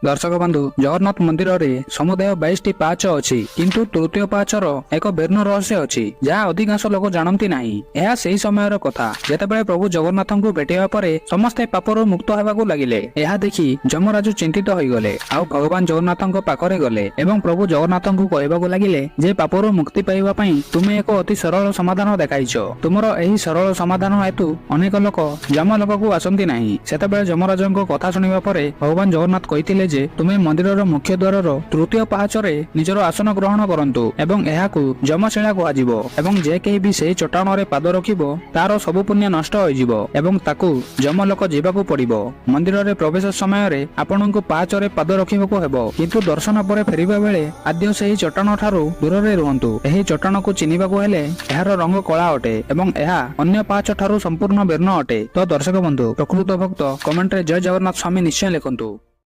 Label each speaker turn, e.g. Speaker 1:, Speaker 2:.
Speaker 1: ଦର୍ଶକ ବନ୍ଧୁ, ଜଗନ୍ନାଥ ମନ୍ଦିରରେ ସମୁଦାୟ 22ଟି ପାହାଚ ଅଛି। କିନ୍ତୁ ତୃତୀୟ ପାହାଚର ଏକ ଭିନ୍ନ ରହସ୍ୟ ଅଛି, ଯାହା ଅଧିକାଂଶ ଲୋକ ଜାଣନ୍ତି ନାହିଁ। ଏହା ସେହି ସମୟର କଥା, ଯେତେବେଳେ ପ୍ରଭୁ ଜଗନ୍ନାଥଙ୍କୁ ଭେଟିବା ପରେ ସମସ୍ତେ ପାପରୁ ମୁକ୍ତ ହେବାକୁ ଲାଗିଲେ। ଏହା ଦେଖି ଯମରାଜ ଚିନ୍ତିତ ହୋଇଗଲେ ଆଉ ଭଗବାନ ଜଗନ୍ନାଥଙ୍କ ପାଖରେ ଗଲେ ଏବଂ ପ୍ରଭୁ ଜଗନ୍ନାଥଙ୍କୁ କହିବାକୁ ଲାଗିଲେ ଯେ ପାପରୁ ମୁକ୍ତି ପାଇବା ପାଇଁ ତୁମେ ଏକ ଅତି ସରଳ ସମାଧାନ ଦେଖାଇଛ। ତୁମର ଏହି ସରଳ ସମାଧାନ ହେତୁ ଅନେକ ଲୋକ ଯମଲୋକକୁ ଆସନ୍ତି ନାହିଁ। ସେତେବେଳେ ଯମରାଜଙ୍କ କଥା ଶୁଣିବା ପରେ ଭଗବାନ ଜଗନ୍ନାଥ କହିଥିଲେ ଯେ ତୁମେ ମନ୍ଦିରର ମୁଖ୍ୟ ଦ୍ୱାରର ତୃତୀୟ ପାହାଚରେ ନିଜର ଆସନ ଗ୍ରହଣ କରନ୍ତୁ ଏବଂ ଏହାକୁ ଯମଶିଳା କୁହାଯିବ ଏବଂ ଯେ କେହି ବି ସେହି ଚଟାଣରେ ପାଦ ରଖିବ, ତାର ସବୁ ପୁଣ୍ୟ ନଷ୍ଟ ହୋଇଯିବ ଏବଂ ତାକୁ ଯମଲୋକ ଯିବାକୁ ପଡିବ। ମନ୍ଦିରରେ ପ୍ରବେଶ ସମୟରେ ଆପଣଙ୍କୁ ପାହାଚରେ ପାଦ ରଖିବାକୁ ହେବ, କିନ୍ତୁ ଦର୍ଶନ ପରେ ଫେରିବା ବେଳେ ଆଦ୍ୟ ସେହି ଚଟାଣ ଠାରୁ ଦୂରରେ ରୁହନ୍ତୁ। ଏହି ଚଟାଣକୁ ଚିହ୍ନିବାକୁ ହେଲେ ଏହାର ରଙ୍ଗ କଳା ଅଟେ ଏବଂ ଏହା ଅନ୍ୟ ପାହାଚ ଠାରୁ ସମ୍ପୂର୍ଣ୍ଣ ଭିନ୍ନ ଅଟେ। ତ ଦର୍ଶକ ବନ୍ଧୁ, ପ୍ରକୃତ ଭକ୍ତ କମେଣ୍ଟରେ ଜୟ ଜଗନ୍ନାଥ ସ୍ୱାମୀ ନିଶ୍ଚୟ ଲେଖନ୍ତୁ।